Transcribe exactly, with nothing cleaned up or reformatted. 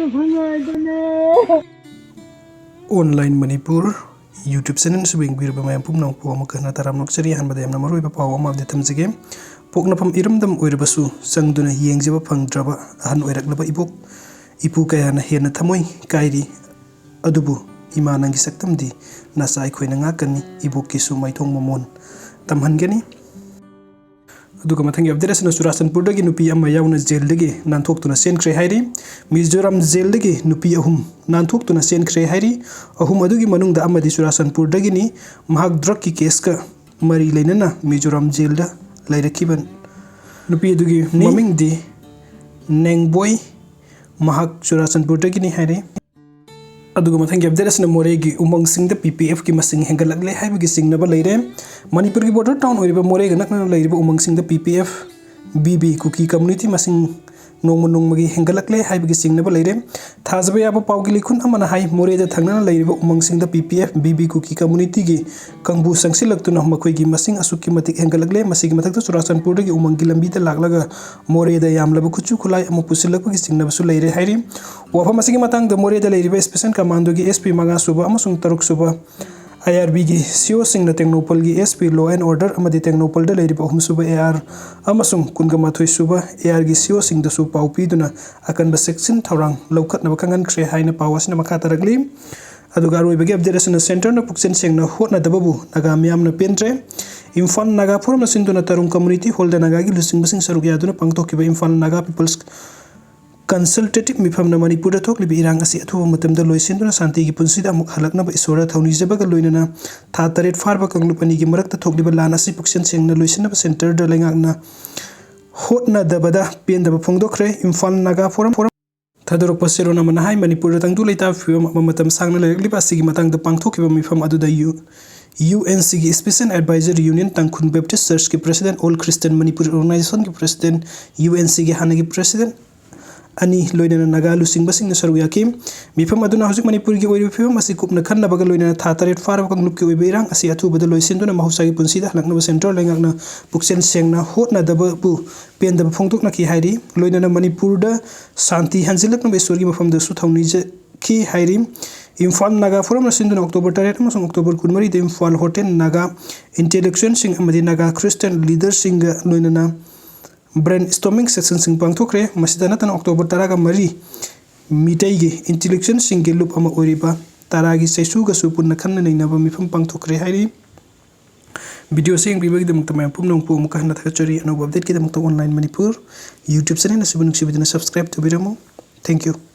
Online Manipur YouTube channel ꯑꯁꯤꯕꯨ ꯌꯦꯡꯕꯤꯔꯤꯕ ꯃꯌꯥꯝ ꯄꯨꯝꯅꯃꯛꯄꯨ ꯑꯃꯨꯛ ꯍꯟꯅ ꯇꯔꯥꯝꯅ ꯑꯣꯛꯆꯔꯤ꯫ ꯑꯍꯥꯟꯕꯗ ꯌꯥꯝꯅ ꯃꯔꯨꯑꯣꯏꯕ ꯄꯥꯎ ꯑꯃ update ꯊꯝꯖꯒꯦ꯫ ꯄꯣꯛꯅꯐꯝ ꯏꯔꯝꯗꯝ ꯑꯣꯏꯔꯕꯁꯨ ꯆꯪꯗꯨꯅ ꯌꯦꯡꯖꯕ ꯐꯪꯗ꯭ꯔꯕ ꯑꯍꯟ ꯑꯣꯏꯔꯛꯂꯕ ꯏꯕꯣꯛ ꯏꯄꯨ ꯀꯌꯥꯅ ꯍꯦꯟꯅ ꯊꯃꯣꯏ ꯀꯥꯏꯔꯤ꯫ ꯑꯗꯨꯕꯨ ꯏꯃꯥ ꯅꯪꯒꯤ ꯁꯛꯇꯝꯗꯤ ꯅꯆꯥ ꯑꯩꯈꯣꯏꯅ ꯉꯥꯛꯀꯅꯤ, ꯏꯕꯣꯛꯀꯤꯁꯨ ꯃꯥꯏꯊꯣꯡ ꯃꯃꯣꯟ ꯇꯝꯍꯟꯒꯅꯤ꯫ ꯑꯗꯨꯒ ꯃꯊꯪꯒꯤ update ꯑꯁꯤꯅ ꯆꯨꯔꯥꯆꯥꯟꯄꯨꯔꯗꯒꯤ ꯅꯨꯄꯤ ꯑꯃ ꯌꯥꯎꯅ ꯖꯦꯜꯗꯒꯤ ꯅꯥꯟꯊꯣꯛꯇꯨꯅ ꯆꯦꯟꯈ꯭ꯔꯦ ꯍꯥꯏꯔꯤ꯫ ꯃꯤꯖꯣꯔꯥꯝ ꯖꯦꯜꯗꯒꯤ ꯅꯨꯄꯤ ꯑꯍꯨꯝ ꯅꯥꯟꯊꯣꯛꯇꯨꯅ ꯆꯦꯟꯈ꯭ꯔꯦ ꯍꯥꯏꯔꯤ꯫ ꯑꯍꯨꯝ ꯑꯗꯨꯒꯤ ꯃꯅꯨꯡꯗ ꯑꯃꯗꯤ ꯆꯨꯔꯥꯆꯥꯟꯄꯨꯔꯗꯒꯤꯅꯤ꯫ ꯃꯍꯥꯛ drugꯀꯤ caseꯀ ꯃꯔꯤ ꯂꯩꯅꯅ ꯃꯤꯖꯣꯔꯥꯝ ꯖꯦꯜꯗ ꯂꯩꯔꯛꯈꯤꯕ ꯅꯨꯄꯤ ꯑꯗꯨꯒꯤ ꯃꯃꯤꯡꯗꯤ ꯅꯦꯡꯕꯣꯏ꯫ ꯃꯍꯥꯛ ꯆꯨꯔꯥꯆꯥꯟꯄꯨꯔꯗꯒꯤꯅꯤ ꯍꯥꯏꯔꯤ꯫ ꯑꯗꯨꯒ ꯃꯊꯪꯒꯤ update ꯑꯁꯤꯅ ꯃꯣꯔꯦꯒꯤ ꯎꯃꯪꯁꯤꯡꯗ P P Fꯀꯤ ꯃꯁꯤꯡ ꯍꯦꯟꯒꯠꯂꯛꯂꯦ ꯍꯥꯏꯕꯒꯤ ꯆꯤꯡꯅꯕ ꯂꯩꯔꯦ꯫ ꯃꯅꯤꯄꯨꯔꯒꯤ border town ꯑꯣꯏꯔꯤꯕ ꯃꯣꯔꯦꯒ ꯅꯛꯅꯅ ꯂꯩꯔꯤꯕ ꯎꯃꯪꯁꯤꯡꯗ P P F, B B ꯀꯨꯀꯤ community ꯃꯁꯤꯡ ꯅꯣꯡꯃ ꯅꯣꯡꯃꯒꯤ ꯍꯦꯟꯒꯠꯂꯛꯂꯦ ꯍꯥꯏꯕꯒꯤ ꯆꯤꯡꯅꯕ ꯂꯩꯔꯦ꯫ ꯊꯥꯖꯕ ꯌꯥꯕ ꯄꯥꯎꯒꯤ ꯂꯤꯈꯨꯟ ꯑꯃꯅ ꯍꯥꯏ, ꯃꯣꯔꯦꯗ ꯊꯪꯅꯅ ꯂꯩꯔꯤꯕ ꯎꯃꯪꯁꯤꯡꯗ P P F, B B ꯀꯨꯀꯤ communityꯒꯤ ꯀꯥꯡꯕꯨ ꯆꯪꯁꯤꯜꯂꯛꯇꯨꯅ ꯃꯈꯣꯏꯒꯤ ꯃꯁꯤꯡ ꯑꯁꯨꯛꯀꯤ ꯃꯇꯤꯛ ꯍꯦꯟꯒꯠꯂꯛꯂꯦ꯫ ꯃꯁꯤꯒꯤ ꯃꯊꯛꯇ ꯆꯨꯔꯥꯆꯥꯟꯄꯨꯔꯗꯒꯤ ꯎꯃꯪꯒꯤ ꯂꯝꯕꯤꯗ ꯂꯥꯛꯂꯒ ꯃꯣꯔꯦꯗ ꯌꯥꯝꯂꯕ ꯈꯨꯠꯁꯨ ꯈꯨꯠꯂꯥꯏ ꯑꯃ ꯄꯨꯁꯤꯜꯂꯛꯄꯒꯤ ꯆꯤꯡꯅꯕꯁꯨ ꯂꯩꯔꯦ ꯍꯥꯏꯔꯤ꯫ ꯋꯥꯐꯝ ꯑꯁꯤꯒꯤ ꯃꯇꯥꯡꯗ ꯃꯣꯔꯦꯗ ꯂꯩꯔꯤꯕ Special Commandoꯒꯤ S P ꯃꯉꯥꯁꯨꯕ ꯑꯃꯁꯨꯡ ꯇꯔꯨꯛꯁꯨꯕ I R Bꯒꯤ C Oꯁꯤꯡꯅ ꯇꯦꯡꯅꯧꯄꯜꯒꯤ S P Law and Order ꯑꯃꯗꯤ ꯇꯦꯡꯅꯧꯄꯜꯗ ꯂꯩꯔꯤꯕ ꯑꯍꯨꯝꯁꯨꯕ A R ꯑꯃꯁꯨꯡ ꯀꯨꯟꯒ ꯃꯥꯊꯣꯏꯁꯨꯕ A Rꯒꯤ C Oꯁꯤꯡꯗꯁꯨ ꯄꯥꯎ ꯄꯤꯗꯨꯅ ꯑꯀꯟꯕ ꯆꯦꯛꯁꯤꯟ ꯊꯧꯔꯥꯡ ꯂꯧꯈꯠꯅꯕ ꯈꯪꯍꯟꯈ꯭ꯔꯦ ꯍꯥꯏꯅ ꯄꯥꯎ ꯑꯁꯤꯅ ꯃꯈꯥ ꯇꯥꯔꯛꯂꯤ꯫ ꯑꯗꯨꯒ ꯑꯔꯣꯏꯕꯒꯤ update ꯑꯁꯤꯅ centreꯅ ꯄꯨꯛꯆꯦꯜ ꯁꯦꯡꯅ ꯍꯣꯠꯅꯗꯕꯕꯨ ꯅꯥꯒꯥ ꯃꯤꯌꯥꯝꯅ ꯄꯦꯟꯗ꯭ꯔꯦ꯫ ꯏꯝꯐꯥꯜ ꯅꯥꯒꯥ Forum ꯁꯤꯟꯗꯨꯅ ꯇꯔꯨꯡ Community Hallꯗ ꯅꯥꯒꯥꯒꯤ ꯂꯨꯆꯤꯡꯕꯁꯤꯡ ꯁꯔꯨꯛ ꯌꯥꯗꯨꯅ ꯄꯥꯡꯊꯣꯛꯈꯤꯕ ꯏꯝꯐꯥꯜ ꯅꯥꯒꯥ People's Consultative ꯃꯤꯐꯝꯅ ꯃꯅꯤꯄꯨꯔꯗ ꯊꯣꯛꯂꯤꯕ ꯏꯔꯥꯡ ꯑꯁꯤ ꯑꯊꯨꯕ ꯃꯇꯝꯗ ꯂꯣꯏꯁꯤꯟꯗꯨꯅ ꯁꯥꯟꯇꯤꯒꯤ ꯄꯨꯟꯁꯤꯗ ꯑꯃꯨꯛ ꯍꯜꯂꯛꯅꯕ ꯏꯁꯣꯔꯗ ꯊꯧꯅꯤꯖꯕꯒ ꯂꯣꯏꯅꯅ ꯊꯥ ꯇꯔꯦꯠ ꯐꯥꯔꯕ ꯀꯥꯡꯂꯨꯞ ꯑꯅꯤꯒꯤ ꯃꯔꯛꯇ ꯊꯣꯛꯂꯤꯕ ꯂꯥꯟ ꯑꯁꯤ ꯄꯨꯛꯆꯦꯜ ꯁꯦꯡꯅ ꯂꯣꯏꯁꯤꯟꯅꯕ centreꯗ ꯂꯩꯉꯥꯛꯅ ꯍꯣꯠꯅꯗꯕꯗ ꯄꯦꯟꯗꯕ ꯐꯣꯡꯗꯣꯛꯈ꯭ꯔꯦ꯫ ꯏꯝꯐꯥꯜ ꯅꯥꯒꯥ Forum ꯊꯥꯗꯣꯔꯛꯄ ꯆꯦꯔꯣꯜ ꯑꯃꯅ ꯍꯥꯏ, ꯃꯅꯤꯄꯨꯔꯗ ꯇꯪꯗꯨ ꯂꯩꯇꯥꯕ ꯐꯤꯕꯝ ꯑꯃ ꯃꯇꯝ ꯁꯥꯡꯅ ꯂꯩꯔꯛꯂꯤꯕ ꯑꯁꯤꯒꯤ ꯃꯇꯥꯡꯗ ꯄꯥꯡꯊꯣꯛꯈꯤꯕ ꯃꯤꯐꯝ ꯑꯗꯨꯗ ꯌꯨ-, UNCꯒꯤ Special Advisor, Union Tangkhul Baptist Churchꯀꯤ President, All Christian Manipur Organizationꯒꯤ President, UNCꯒꯤ ꯍꯥꯟꯅꯒꯤ President ꯑꯅꯤ ꯂꯣꯏꯅꯅ ꯅꯥꯒꯥ ꯂꯨꯆꯤꯡꯕꯁꯤꯡꯅ ꯁꯔꯨꯛ ꯌꯥꯈꯤ꯫ ꯃꯤꯐꯝ ꯑꯗꯨꯅ ꯍꯧꯖꯤꯛ ꯃꯅꯤꯄꯨꯔꯒꯤ ꯑꯣꯏꯔꯤꯕ ꯐꯤꯕꯝ ꯑꯁꯤ ꯀꯨꯞꯅ ꯈꯟꯅꯕꯒ ꯂꯣꯏꯅꯅ ꯊꯥ ꯇꯔꯦꯠ ꯐꯥꯔꯕ ꯀꯥꯡꯂꯨꯞꯀꯤ ꯑꯣꯏꯕ ꯏꯔꯥꯡ ꯑꯁꯤ ꯑꯊꯨꯕꯗ ꯂꯣꯏꯁꯤꯟꯗꯨꯅ ꯃꯍꯧꯁꯥꯒꯤ ꯄꯨꯟꯁꯤꯗ ꯍꯜꯂꯛꯅꯕ ꯁꯦꯟꯇ꯭ꯔꯦꯜ ꯂꯩꯉꯥꯛꯅ ꯄꯨꯛꯆꯦꯜ ꯁꯦꯡꯅ ꯍꯣꯠꯅꯗꯕꯕꯨ ꯄꯦꯟꯗꯕ ꯐꯣꯡꯗꯣꯛꯅꯈꯤ ꯍꯥꯏꯔꯤ꯫ ꯂꯣꯏꯅꯅ ꯃꯅꯤꯄꯨꯔꯗ ꯁꯥꯟꯇꯤ ꯍꯟꯖꯤꯜꯂꯛꯅꯕ ꯏꯁꯣꯔꯒꯤ ꯃꯐꯝꯗꯁꯨ ꯊꯧꯅꯤꯖꯈꯤ ꯍꯥꯏꯔꯤ꯫ ꯏꯝꯐꯥꯜ ꯅꯥꯒꯥ ꯐꯣꯔꯝꯅ ꯁꯤꯟꯗꯨꯅ ꯑꯣꯛꯇꯣꯕꯔ ꯇꯔꯦꯠ ꯑꯃꯁꯨꯡ ꯑꯣꯛꯇꯣꯕꯔ ꯀꯨꯟꯃꯔꯤꯗ ꯏꯝꯐꯥꯜ ꯍꯣꯇꯦꯜ ꯅꯥꯒꯥ ꯏꯟꯇꯦꯂꯦꯛꯆꯨꯋꯦꯜꯁꯤꯡ ꯑꯃꯗꯤ ꯅꯥꯒꯥ ꯈ꯭ꯔꯤꯁꯇꯤꯌꯟ ꯂꯤꯗꯔꯁꯤꯡꯒ ꯂꯣꯏꯅꯅ ꯕ꯭ꯔꯦꯟ ꯁ꯭ꯇꯣꯔꯃꯤꯡ ꯁꯦꯁꯟꯁꯤꯡ ꯄꯥꯡꯊꯣꯛꯈ꯭ꯔꯦ꯫ ꯃꯁꯤꯗ ꯅꯠꯇꯅ ꯑꯣꯛꯇꯣꯕꯔ ꯇꯔꯥꯒ ꯃꯔꯤ ꯃꯤꯇꯩꯒꯤ ꯏꯟꯇꯦꯂꯦꯛꯆꯨꯋꯦꯜꯁꯤꯡꯒꯤ ꯂꯨꯞ ꯑꯃ ꯑꯣꯏꯔꯤꯕ ꯇꯥꯔꯥꯒꯤ ꯆꯩꯁꯨꯒꯁꯨ ꯄꯨꯟꯅ ꯈꯟꯅ ꯅꯩꯅꯕ ꯃꯤꯐꯝ ꯄꯥꯡꯊꯣꯛꯈ꯭ꯔꯦ ꯍꯥꯏꯔꯤ꯫ ꯚꯤꯗꯤꯑꯣ ꯑꯁꯤ ꯌꯦꯡꯕꯤꯕꯒꯤꯗꯃꯛꯇ ꯃꯌꯥꯝ ꯄꯨꯝꯅꯃꯛꯄꯨ ꯑꯃꯨꯛꯀ ꯍꯟꯅ ꯊꯥꯒꯠꯆꯔꯤ꯫ ꯑꯅꯧꯕ ꯑꯞꯗꯦꯠꯀꯤꯗꯃꯛꯇ ꯑꯣꯟꯂꯥꯏꯟ ꯃꯅꯤꯄꯨꯔ ꯌꯨꯇ꯭ꯌꯨꯕ ꯆꯦꯅꯦꯜ ꯑꯁꯤꯕꯨ ꯅꯨꯡꯁꯤꯕꯤꯗꯨꯅ ꯁꯕꯁꯀ꯭ꯔꯥꯏꯕ ꯇꯧꯕꯤꯔꯝꯃꯨ꯫ Thank you꯫